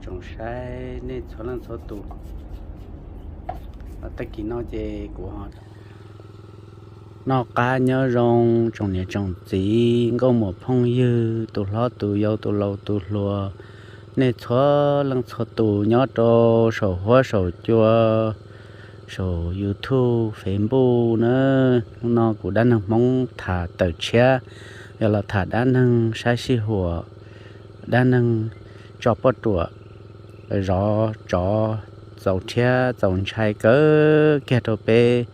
Tsoom saib nej txhua leej txhua tus, tag kis no ces kuv noj qab nyob zoo tsoom niam tsoom txiv nkauj muam phooj ywg, tus hlob tus yau tus laus tus hluas, nej txhua leej txhua tus nyob rau saum huab saum cua, saum YouTube, Facebook na. Hnub no kuv dab neeg Hmoob tham tawm tshiab, yog los tham dab neeg saib sij huam, dab neeg tso poj ruam, zov tsov, txaus rhiab txaus ntshai kawg kiag rau peb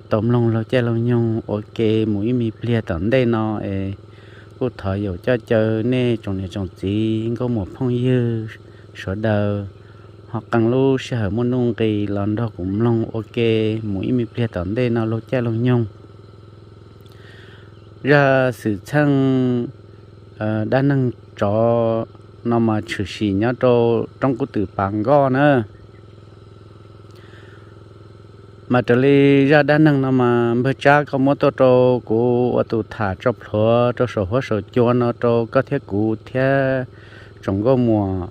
tau mloog laug caij laug nyoog ua ke mus ib me pliag tom ntej no es kuj thov yaum coj caw nej tsoom niam tsoom txiv nkauj muam phooj ywg sawv daws ho qee lub sij hawm muaj nuj nqis los nrog kuv mloog ua ke mus ib me pliag tom ntej no laug caij laug nyoog. Zaj xwm txheej dab neeg tsov no mas tshwm sim nyob rau roob kub twm Pas Nkoj na. Mas raws li zaj dab neeg no mas npawg Tsab koj muab tuaj rau kuv ua tus tham tso plhuav rau saum huab saum cua no rau koj thiab kuv thiab tsoom nkauj muam,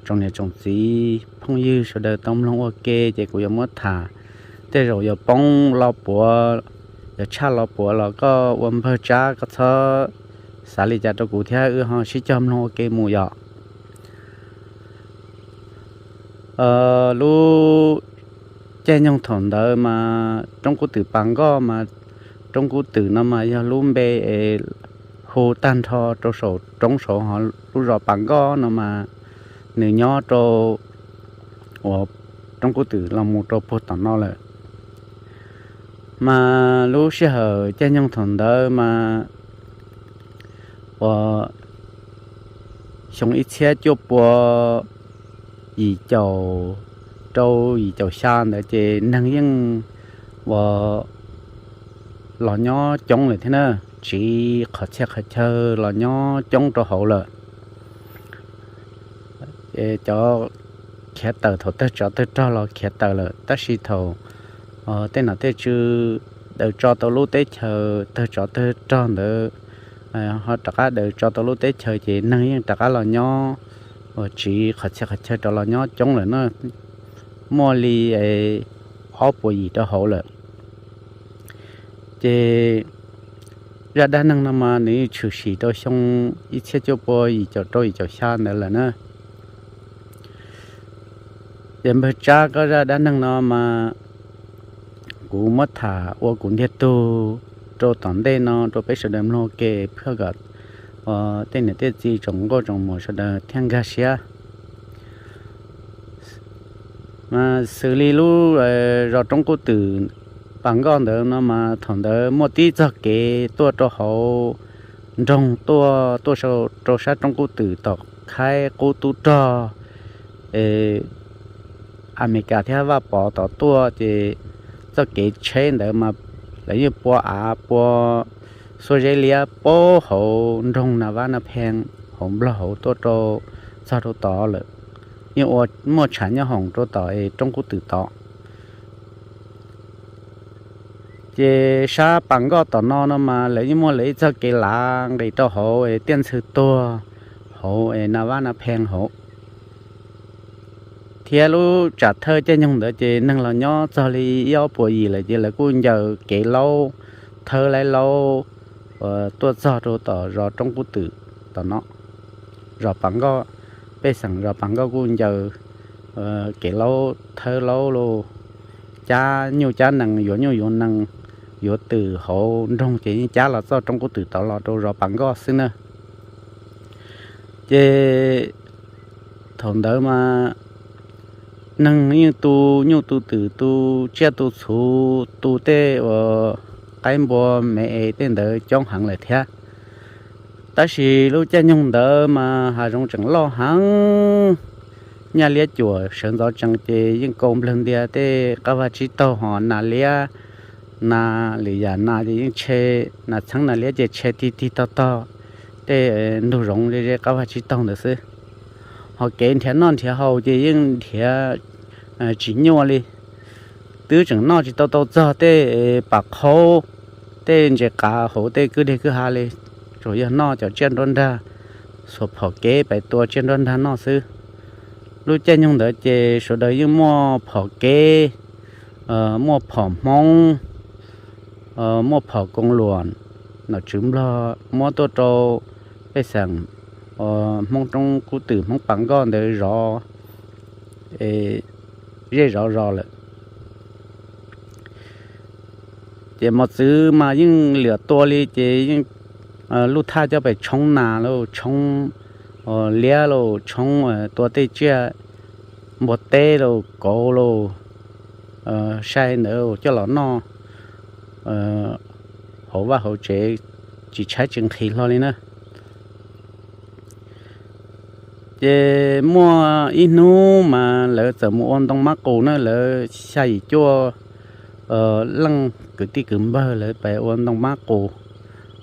tsoom niam tsoom txiv phooj ywg sawv daws tau mloog ua ke, ces kuv yuav muab tham. Tej zaum yuav poob lo puav, yuav tshaj lo puav los koj ua npawg Tsab koj txhob xav li cas rau kuv thiab, wb ho sib cog mloog ua ke mus yom. Lub caij nyoog thaum ntawd mas roob kub twm Pas Nkoj mas, roob kub twm no mas yog lub npe es hu tag nrho rau saum roob saud, ho lub zos Pas Nkoj no mas nws nyob rau uas roob kub twm los mus rau puag tom no lawm. Mas lub sij hawm caij nyoog thaum ntawd mas uas xyoo ib txhiab cuaj pua yim caum rau yim caum xya ntawd ces neeg yeej uas los nyob coob lawm thiab na, tsiv qhov txhia qhov chaw los nyob coob rau hauv lawm. Ces cov khiav tawm thaum tawg tsov tawg rog los khiav tawm lawm, tab sis thaum tej nom tej tswv daws tso tau lub teb chaws tawg tsov tawg rog ntawd ho rov qab daws tso tau lub teb chaws ces neeg yeej rov qab los nyob uas tsiv qhov txhia qhov chaw rov los nyob coob lawm na, muaj li ob puas yim rau hauv lawm. Ces zaj dab neeg no mas nws tshwm sim rau xyoo ib txhiab cuaj pua yim caum rau yim caum xya ntawd lawm na. Ces npawg Tsab koj zaj dab neeg no mas kuv muab tham ua kuv ntiag tug rau tom ntej no rau peb sawv daws mloog ua ke, phaj kom tej niam tej txiv tsoom nkauj tsoom muam sawv daws thiaj nkag siab. Mas xws li lub zos roob kub twm Pas Nkoj ntawd no mas thaum ntawd muaj tib txoj kev tuaj rau hauv nroog tuaj, tuaj rau sab roob kub twm tom khaib qub tub rog Amelikas thiab Vaj Pov tod tuaj, ces txoj kev tsheb ntawd mas lawv yeej pua av pua xuab zeb liab puag hauv nroog Nas Vas Nas Pheej hauv Nplog hauv tuaj rau txog rau tod lawm, yeej ua muaj tshav nyob hoom rau tom es roob kub twm tod. Ces sab Pas Nkoj tom no no mas lawv yeej muaj lawv ib txoj kev lav nqis rau hauv es Tiaj Ntxhw Tuag hauv es Nas Vas Nas Pheej hauv. Thiab lub tsam thawj caij nyoog ntawd ces neeg los nyob txog li ib ob puas yim lawm ces lawv kuj ncaws kev laub, thawb laib laub tuaj txog rau tom zos roob kub twm tom no. Zos Pas Nkoj, pej xeem zos Pas Nkoj kuj ncaws kev laub thawb laub los cab nyuj cab nees, yuav nyuj yuav nees, yuav twm hauv nroog ces yeej cab los txoj roob kub twm tod los rau zos Pas Nkoj xwb na. Ces thaum ntawd mas neeg yeej tu nyuj tu twm tu tsiaj tu txhuv tu tej uas qaib npua me es tej ntawd coob heev lawm thiab. Tab sis lub caij nyoog ntawd mas hav zoov tseem loj heev, nyaj liab cuam sawv ntxov tsees ces yeej kaus nplawg ntia tej qab vaj tsib taug, ho nas liab, nas lwm yam nas ces yeej tshe, nas txheeb nas liab ces tshe tig tig tog tog tej ntug zoov ze ze qab vaj tsib taug ntawd xwb. Ho kev nrhiav noj nrhiav haus ces yeej nrhiav tsis nyuaj li. Twb tseem noj tsis tau tau txog tej pam qhaub, tej ntses qav hauv tej kwj deg kwj ha li, tsuas yog noj cov tsiaj nruab nrag, xuas phom kev pais tua tsiaj nruab nrag noj xwb. Lub caij nyoog ntawd ces sawv daws yeej muaj phom kev, muaj phom Hmoob, muaj phom koos luam, nom tswv Nplog muab tuaj rau pej xeem Hmoob roob kub twm Hmoob pas nkoj ntawd zov zej zov zos lawm. Ces mos txwv mas yeej liam tua li ces yeej luj thaj coj pem tshoob nas lauj, tshoob liab lauj, tshoob tua tej tsiaj npua teb lauj, kauv lauj, sai ntawd coj los noj hauv vaj hauv tsev, tsis tshaib tsis nqhis hlo li na. Ces muaj ib hnub mas lawv txawm mus ua ntoo mab qus na, lawv xya yim cuaj leej kwv tij kwv npawg lawv pem ua ntoo mab qus,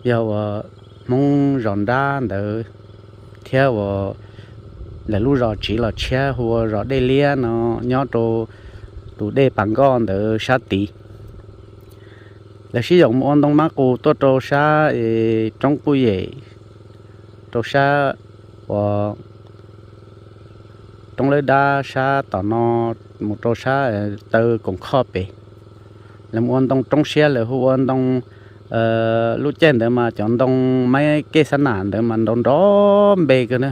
yog uas Hmoob zos nrab ntawd thiab uas lawv lub zos tsiv los tshiab hu ua zos Dej Liab no, nyob rau tus dej pas nkoj ntawd sab tid. Lawv sib yaum mus ua ntoo mab qus tuaj rau sab es roob Kuj Yem, rau sab uas roob Lawb Dab sab tom no mus rau sab taw Koom Khoj pem. Lawv mus ua ntoo roob siab, lawv hu ua ntoo, lub caij ntawd mas cov ntoo maib kej xab nam ntawd mas nrov nrov npe kawg na.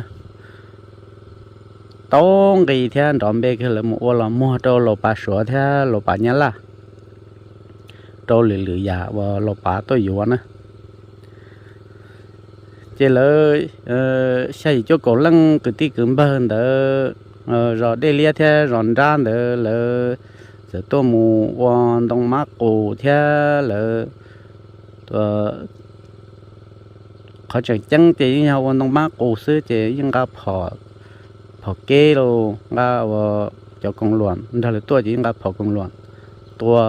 Tau nqi thiab nrov npe kawg, lawv mus ua los muag rau Laus Pav Suav thiab Laus Pav Nyab Laj, rau lwm lwm yam uas Laus Pav tuaj yuav na. Ces lawv xya yim cuaj kaum leej kwv tij kwv npawg ntawd, zos Dej Liab thiab zos nrab ntawd lawv txawm tuaj mus ua ntoo mab qus thiab lawv, qhov tseem ceeb ces yeej yog ua ntoo mab qus xwb ces yeej nqa phom kev lauj, nqa uas cov koos luam nrog lawv tuaj ces yeej nqa phom koos luam tua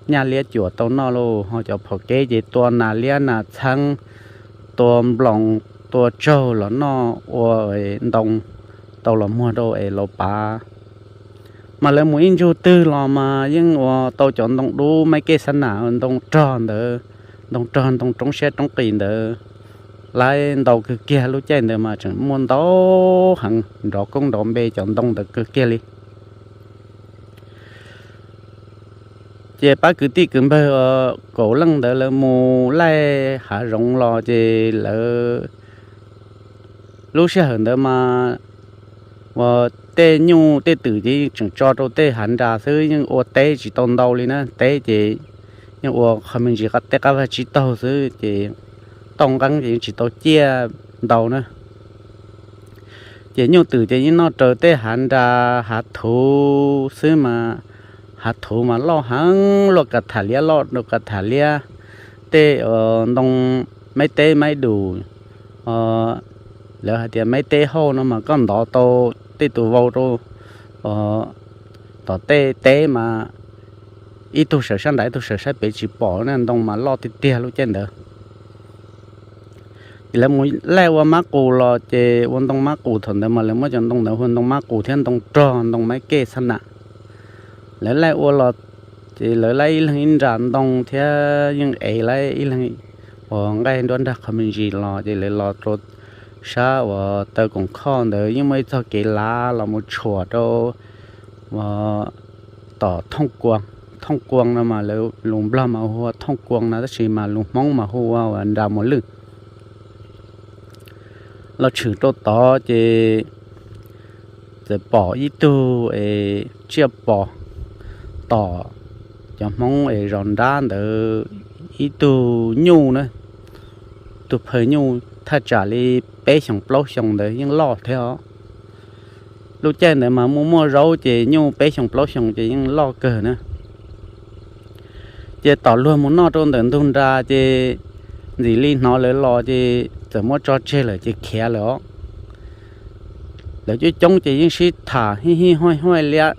nyaj liab cuam tau noj lauj, ho cov phom kev ces tua nas liab nas txheeb, tua nploos, tua tsaug los noj ua ntoo tau los muag rau es Laus Pav. Mas lawv mus ib ntsug twg los mas yeej ua tau cov ntoo dub maib kej xab nam, ntoo rog ntawd, ntoo rog ntoo roob siab roob qis ntawd, laib ntau kawg kiag. Lub caij ntawd mas tseem muaj ntau heev, nrov koob nrov npe cov ntoo ntawd kawg kiag li. Ces pab kwv tij kwv npawg kaum leej ntawd lawv mus laij hav zoov los ces lawv, lub sij hawm ntawd mas uas tej nyuj tej twm ces yeej tseem tso rau tej hav nras xwb, yeej ua teb tsis tau ntau li na. Teb ces yeej ua qhov me ntsis tej qab vaj tsib taug xwb ces tauj nqeeb ces yeej tsis tau ciaj ntau na. Ces nyuj twm ces yeej noj raws tej hav nras hav thuv xwb mas, hav thuv mas loj heev, loj kav tham liab, loj rau kav tham liab. Tej ntoo maib teb maib dus, lawv hais tias maib teb hauj no mas koj ntov tau tej tus vau rau tom tej teb mas ib tug sawv sab nrad ib tug sawv sab pem tsis pom na, ntoo mas loj tiag tiag lub caij ntawd. Ces lawv mus laij ua mab qus los ces ua ntoo mab qus, thaum ntawd mas lawv muab cov ntoo ntawd hu ntoo mab qus thiab ntoo rog ntoo maib kej xab nam. Lawv laij ua los ces lawv laij ib leeg ib nra ntoo thiab yeej ev laij ib leeg uas nqaij nruab nrag qhov me ntsis los ces lawv los rau sab uas taw koom khoj ntawd yeej muaj ib txoj kev lav los mus tshuam rau uas tom Thooj Kuas. Thooj Kuas no mas lawv lus Nplog mas hu ua Thooj Kuas no tab sis mas lus Hmoob mas hu ua uas Nras Muas Lwj. Los tshwm rau tod ces txawm pom ib tug es tsiaj pos tom cov Hmoob es zos nrab ntawd ib tug nyuj na, tus phaw nyuj thaj tsam li peb xyoos plaub xyoos ntawd yeej loj thiab os. Lub caij ntawd mas muaj muaj zaub ces nyuj peb xyoos plaub xyoos ces yeej loj kawg na. Ces tom luag mus noj rau ntawm ntug nra ces ntxim li hnov lawv los ces txawm muab tso tseg lawm ces khiav lawm os. Lawv coob coob ces yeej sib tham hij hij huaj huaj liab,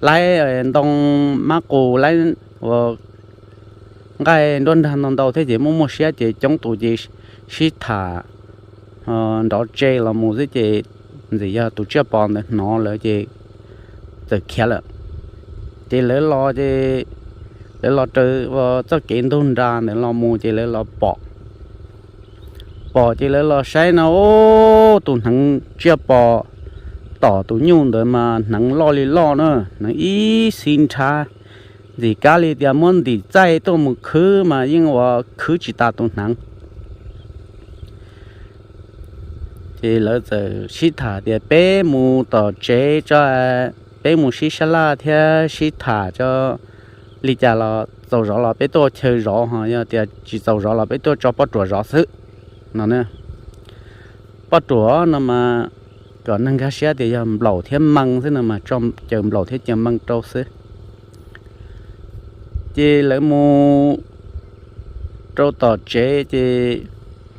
laib ntoo mab qus laib uas nqaij nruab nrag ntau ntau thiab ces muaj muaj siab ces coob tus ces sib tham nrov tse los mus xwb ces ntxim yog tus tsiaj pos ntawd hnov lawv ces txawm khiav lawm. Ces lawv los ces lawv los raws txoj kev ntug nra ntawd los mus ces lawv los pom, pom ces lawv los saib no, tus hneev tsiaj pos tom tus nyuj ntawd mas hneev loj li loj na, hneev ib xib nrhav, ntxim kab li tias muab ntim txaij tuaj mus khwb mas yeej ua khwb tsis tas tus hneev. Ces lawv txawm sib tham tias peb mus tom tsev tso, peb mus sib sab laj thiab sib tham tso, li cas los txaus zov los peb tuaj chaw zov, ho yog tias tsis txaus zov los peb tuaj tso poj ruam zov xwb no. Poj ruam no mas kom neeg nkag siab tias yog nplaum thiab mee xwb no mas, tso caws nplaum thiab caws mee rau xwb. Ces lawv mus rau tom tsev ces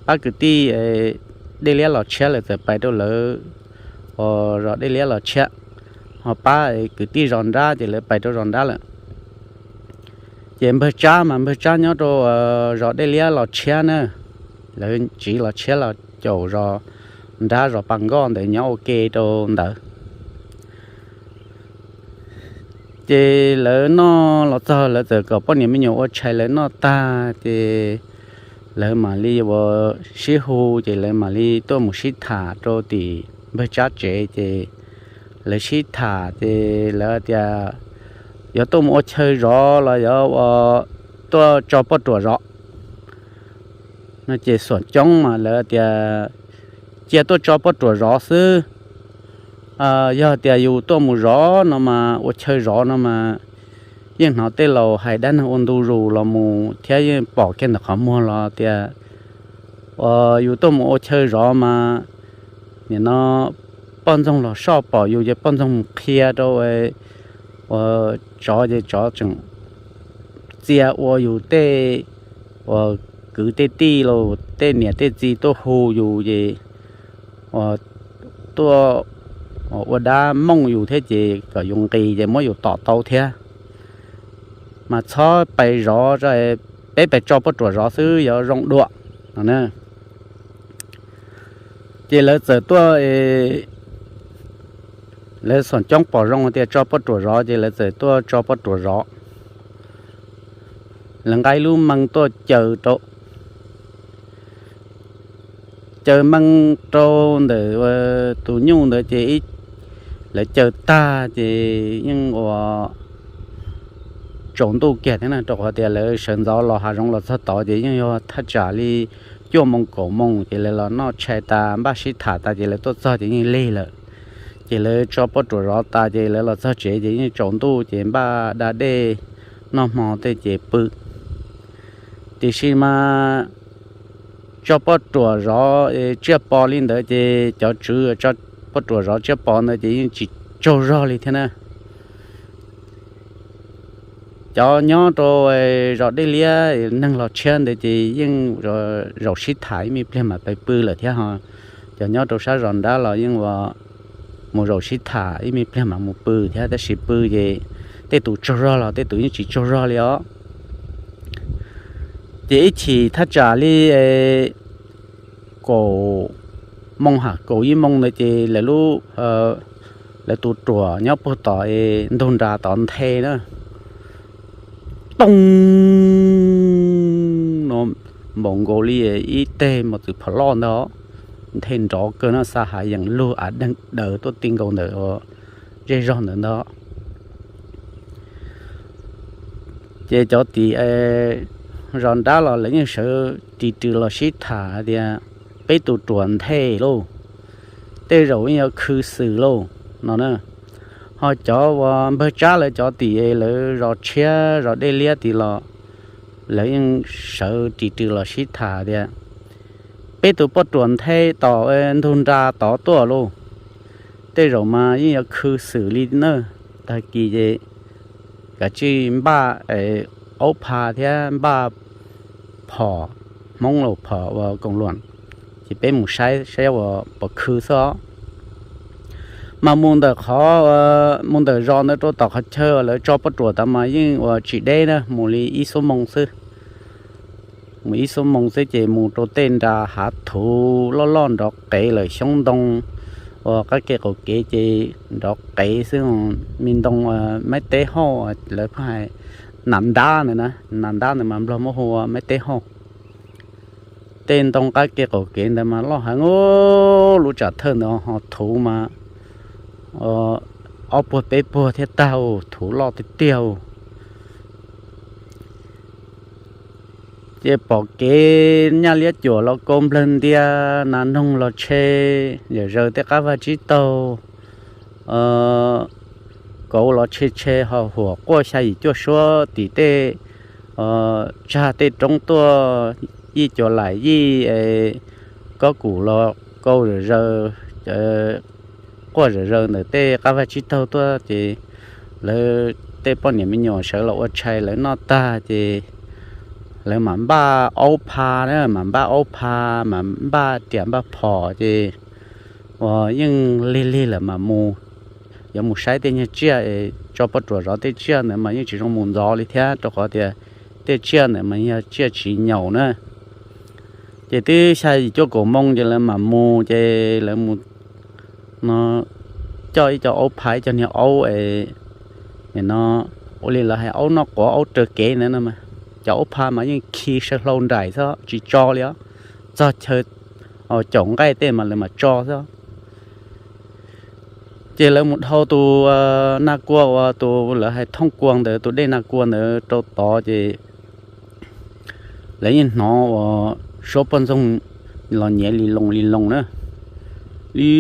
pab kwv tij dej liab los tshiab lawv txawm pais rau lawv zos dej liab los tshiab, ho pab kwv tij zos nrab ces lawv pais rau zos nrab lawm. Ces npawg Tsab mas npawg Tsab nyob rau zos dej liab los tshiab na, lawv tsiv los tshiab los caum zos nrab zos pas nkoj ntawd nyob ua ke rau ntawd. Ces lawv noj los txog lawv txawm kom poj niam me nyuam ua tshais lawv noj tag ces lawv mam li ua sib hu ces lawv mam li tuaj mus sib tham rau tim npawg Tsab tsev ces lawv sib tham ces lawv tias yuav tuaj mus ua chaw zov los yuav ua tuaj tso poj ruam zov no ces Xuam Coob mas lawv tias cia tuaj tso poj ruam zov xwb. Yog tias yus tuaj mus zov no mas ua chaw zov no mas yeej hnov tej laus hais dab neeg ua ntu zus los mus thiab yeej pom kiag ntawm qhov muag los tias uas yus tuaj mus ua chaw zov mas nim no poj ntxoog los soj pom yus ces poj ntxoog mus qhia rau ua tsov ces tsov tseem txia ua yus tej uas kwv tej tij los tej niam tej txiv tuaj hu yus ces ua tuaj ua dab mooj yus thiab ces kom yus nqis ces muab yus tom tau thiab. Mas txhob pais zov, peb pais tso poj ruam zov xwb yuav zoo dua no na. Ces lawv txawm tuaj, lawv Xuam Coob pom zoo tias tso poj ruam zov ces lawv txawm tuaj tso poj ruam zov. Lawv nqa ib lub mee tuaj caws rau, caws mee rau ntawm tus nyuj ntawd ces lawv caws tag ces yeej ua tsaus ntuj kiag thiab na, rau qhov tias lawv sawv ntxov los hav zoov los txog tod ces yeej yog thaj tsam li cuaj moos kaum moos ces lawv los noj tshais tas npaj sib tham tas ces lawv tuaj txog ces yeej lig lawm. Ces lawv tso poj ruam zov tas ces lawv los txog tsev ces yeej tsaus ntuj ces npaj da dej noj hmo tej ces pw. Tiam sis mas tso poj ruam zov tsiaj pov li ntawd ces cov tswv tso poj ruam zov tsiaj pov ntawd ces yeej tsis tsaug zog li thiab na. Cov nyob rau zos dej liab neeg los tshiab ntawd ces yeej zaum sib tham ib me pliag mas pais pw lawm thiab ho. Cov nyob rau sab zos nrab los yeej ua mus zaum sib tham ib me pliag mas mus pw thiab, tab sis pw ces tej tus tsaug zog los tej tus yeej tsis tsaug zog li os. Ces ib chim thaj tsam li kaum moos ha kaum ib moos ntawd ces lawv lub, lawv tus ruam nyob puag tom ntug nra tod nthe na, tooj no npaum nkaus li ib teg mos txwm phom loj ntag, nthe nrov kawg no xa hav yeem lug av deeg daws tuaj ti nkaus ntawm zej zog ntawd ntag. Ces cov tim zos nrab los lawv yeej sawv ris rws los sib tham tias peb tus ruam nthe lauj, tej zaum yeej yuav khw xwm lauj no na. Ho cov uas npawg Tsab lawv cov tim lawv zos tshiab zos dej liab tid los lawv yeej sawv ris rws los sib tham tias peb tus poj ruam nthe tom ntug nra tod tuaj lauj, tej zaum mas yeej yuav khw xwm li na. Tag kis ces kav tsij npaj aub pha thiab npaj phom Hmoob los phom uas koom luam, ces peb mus saib saib uas puas khw xwb os. Mas mus ntawm qhov, mus ntawm zos ntawd rau tom qhov chaw lawv tso poj ruam tas mas yeej uas tsis deb na, mus li ib xuab moos xwb. Mus ib xuab moos xwb ces mus rau tej nra hav thuv loj loj nrov qev lawm xyoob ntoo uas qab ke qaum kev ces nrov qev xwb. Me ntoo maib teb hauj, lawv pheej hais nas ntab ntawd na, nas ntab ntawd mas Nplog muab hu ua maib teb hauj. Tej ntoo qab ke qaum kev ntawd mas loj heev, lub tsam thawj ntawd ho thuv mas ob puag peb puag thiab tag, thuv loj tiag tiag. Ces pom kev nyaj liab cuam los kaus nplawg ntia, nas noog los tshe, yawm zaws tej qab vaj tsib taug, kauv los tshe tshe ho huam quaj xya yim cuaj suab tim tej tsag tej roob tuaj, yij cuam laim yij, kob kum los kaus zawm zaws, quaj zawm zaws ntawm tej qab vaj tsib taug tuaj ces lawv tej poj niam me nyuam sawv los ua tshais lawv noj tag ces lawv mam npaj aub pha na, mam npaj aub pha, mam npaj riam npaj phom ces uas yeej lig lig lawm mam mus, yuav mus saib tej nyuag tsiaj, tso poj ruam zov tej tsiaj ntawd mas yeej tsis zoo mus ntxov li thiab rau qhov tias tej tsiaj ntawd mas yog tsiaj tsis nyaum na. Ces twb xya yim cuaj kaum moo ces lawv mam mus ces lawv mus no coj ib co aub pha ib co niag aub no, ua li lawv hais aub noj quav aub raws kev ntawd no, cov aub pha mas yeej khi saw hlau nraim xwb tsis tso li os, txog chaw caum nqaij tej mas lawv mam tso xwb. Ces lawv mus dhau tus naj kua uas tus lawv hais thooj kua ntawd, tus dej naj kua ntawd rau tod ces lawv yeej hnov uas suab poj ntxoog los nyiav li loo li loo na, li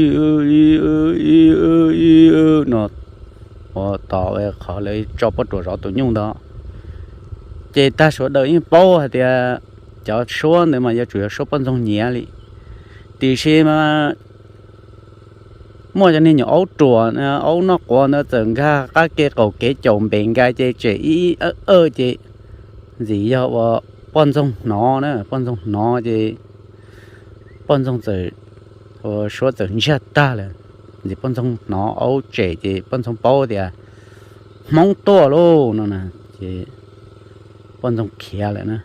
no, uas tom qhov lawv tso poj ruam zov tus nyuj ntawd. Ces tag sawv daws yeej paub hais tias cov suab ntawd mas yuav tsum yog suab poj ntxoog nyiav li. Tiam sis mas muaj cov niag nyuam aub ruam, aub noj quav ntawd txawm nkag qab ke qaum kev caum npes nkaus ces tsem ib awj ces ntxim yog uas poj ntxoog hnov na, poj ntxoog hnov ces poj ntxoog txawm, suab txawm ntsiag tag lawm. Ntxim poj ntxoog hnov aub tsem ces poj ntxoog paub tias Hmoob tuaj lauj no na, ces poj ntxoog khiav lawm na.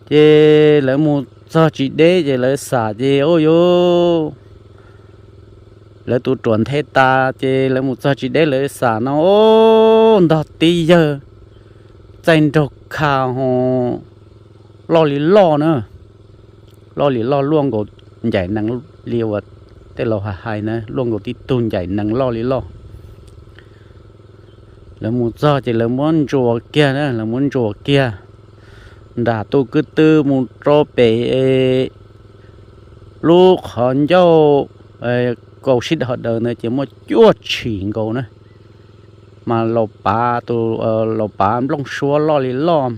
Ces lawv mus txog tsis deb ces lawv xam ces ua yuv, lawv tus ruam nthe tas ces lawv mus txog tsis deb lawv xam no, ntog tib yawg txaij nraug kha ho loj li loj na, loj li loj luaj nkaus ncaim nees li uas tej laus hais hais na, luaj nkaus tib tug ncaim nees loj li loj. Lawv mus txog ces lawv muab ntsuas kiag na, lawv muab ntsuas kiag nram tus kwv tw mus rau pem lub qhov ncauj kaus sib dhos daws ntawd ces muaj cuaj tshim nkaus na, mas laus pav tus, laus pav nplooj suab loj li loj.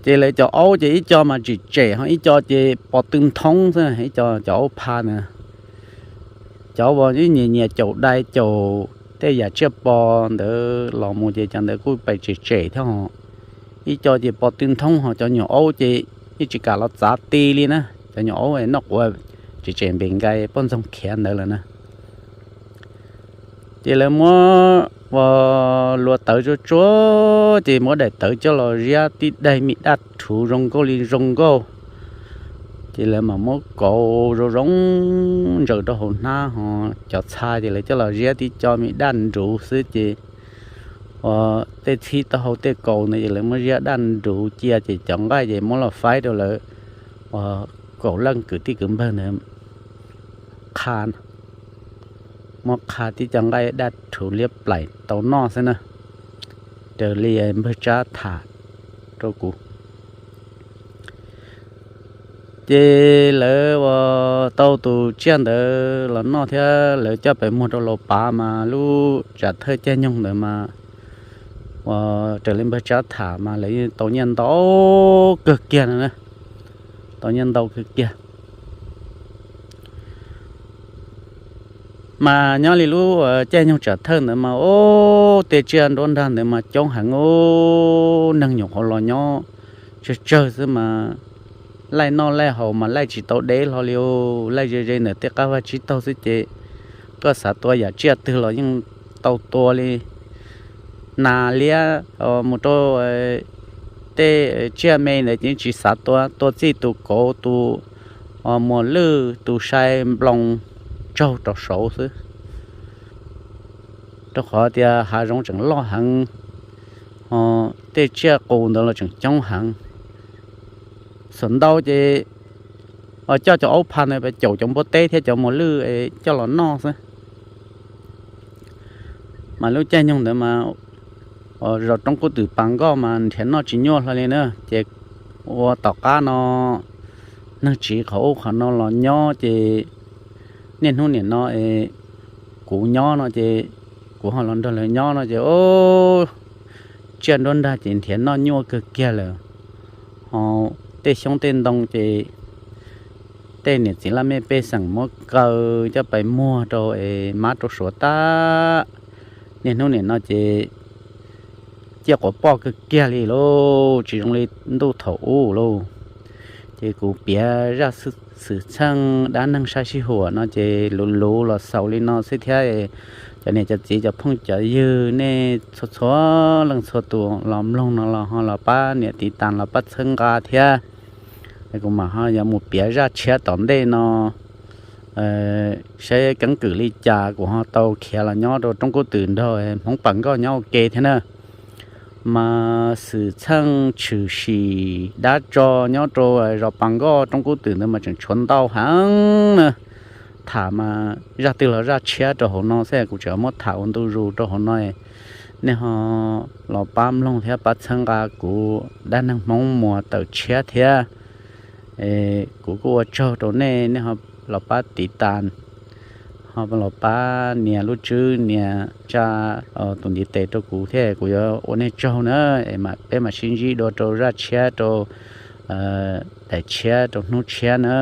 Ces lawv cov aub ces ib co mas tsis tsem ho ib co ces pos tw nthoob xwb, ib co cov aub pha ntawd. Cov uas nyias nyias caum dai caum tej yam tsiaj pos ntawd los mus ces cov ntawd kuj pais tsem tsem thiab ho. Ib co ces pos tw nthoob ho cov nyuam aub ces yeej tsis kam los txav ti li na, cov nyuam aub noj quav tsem tsem npes nkaus poj ntxoog khiav ntawd lawm na. Ces lawv muab ua luag tawv tsuag tsuag ces muab daim tawv coj los ziab tib daim me daj rhuv zoo nkauj li zoo nkauj. Ces lawv mam muab kauv zoo zoo ntsaws rau hauv hnab ho cov txha ces lawv coj los ziab tib co me daj nruv xwb ces ua tej txhib taub hau tej kaus ntawd ces lawv muab ziab daj nruv cia ces cov nqaij ces muab los faib rau lawv ua kaum leej kwv tij kwv npawg ntawd qha, muab qha tib co nqaij daj rhuv liab plaim tau noj xwb na. Raws li npawg Tsab tham rau kuv. Ces lawv ua tau tus tsiaj ntawd los noj thiab lawv coj pem muag rau laus pav mas lub tsam thawj caij nyoog ntawd mas ua raws li npawg Tsab tham mas lawv yeej tau nyiaj ntau kawg kiag no na, tau nyiaj ntau kawg kiag. Mas nyob li lub caij nyoog tsam thawj ntawd mas ub tej tsiaj nruab nrag ntawd mas coob heev ub, neeg nyuam qhuav los nyob tsawg tsawg xwb mas laij noj laij haus mas laij tsis tau deb hlo li, laij ze ze ntawm tej qab vaj tsib taug xwb ces koj xav tua yam tsiaj twg los yeej tau tua li. Nas liab mus rau tej tsiaj me ntawd ces tsis xav tua, tua txij tus kauv tus muas lwj tus sai nploos tsaug rau saud xwb. Rau qhov tias hav zoov tseem loj heev, tej tsiaj qus ntawd los tseem coob heev. Xam ntau ces coj cov aub pha ntawd pais caum cov npua teb thiab cov muas lwj coj los noj xwb. Mas lub caij nyoog ntawd mas zos Roob Kub Twm pas nkoj mas nrhiav noj tsis nyuaj hlo li na. Ces ua tom qab no neeg tsiv qhov ub qhov no los nyob ces niaj hnub nim no kuv nyob no ces kuv ho los nrog lawv nyob no ces tsiaj nruab nrag ces nrhiav noj nyuaj kawg kiag lawm. Ho tej xyoob tej ntoo ces tej niam txiv laj mej pej xeem muab kaw coj pais muag rau es mab rau suav tag. Niaj hnub nim no ces ciaj quav poj kawg kiag li lauj, tsis zoo li ntuj thaum ub lauj. Ces kuv piav zaj xwm txheej dab neeg saib sij huam no ces luv luv los xaus li no xwb thiab. Cov niam cov txiv cov phooj cov ywg nej txhua txhua leej txhua tus los mloog no los ho los pab nias tiv tas los pab txhawb nqa thiab. Kuv mam ho yuav mus piav zaj tshiab tom ntej no saib keeb kwm li cas kuv ho tau khiav los nyob rau Roob Kub Twm nrog Hmoob pas nkoj nyob ua ke thiab na. Mas xwm txheej tshwm sim dab tso nyob rau zos pas nkoj Roob Kub Twm ntawd mas tseem tshuav ntau heev na. Tham mas zaj twg los zaj tshiab rau hauv no xwb, kuv tseem muab tham ua ntu zus rau hauv no. Nej ho los pab mloog thiab pab txhawb nqa kuv dab neeg Hmoob Muas tawm tshiab thiab. Kuv kuj ua tsaug rau nej, nej ho los pab tiv tas, ho los pab nias lub tswb nias tsa tus ntiv tes rau kuv thiab kuv yuav ua nej tsaug na. Peb mam sib ntsib dua rau zaj tshiab rau daim tshiab rau hnub tshiab na.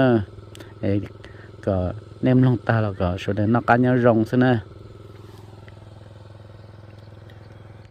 Kom nej mloog tag los kom sawv daws noj qab nyob zoo xwb na.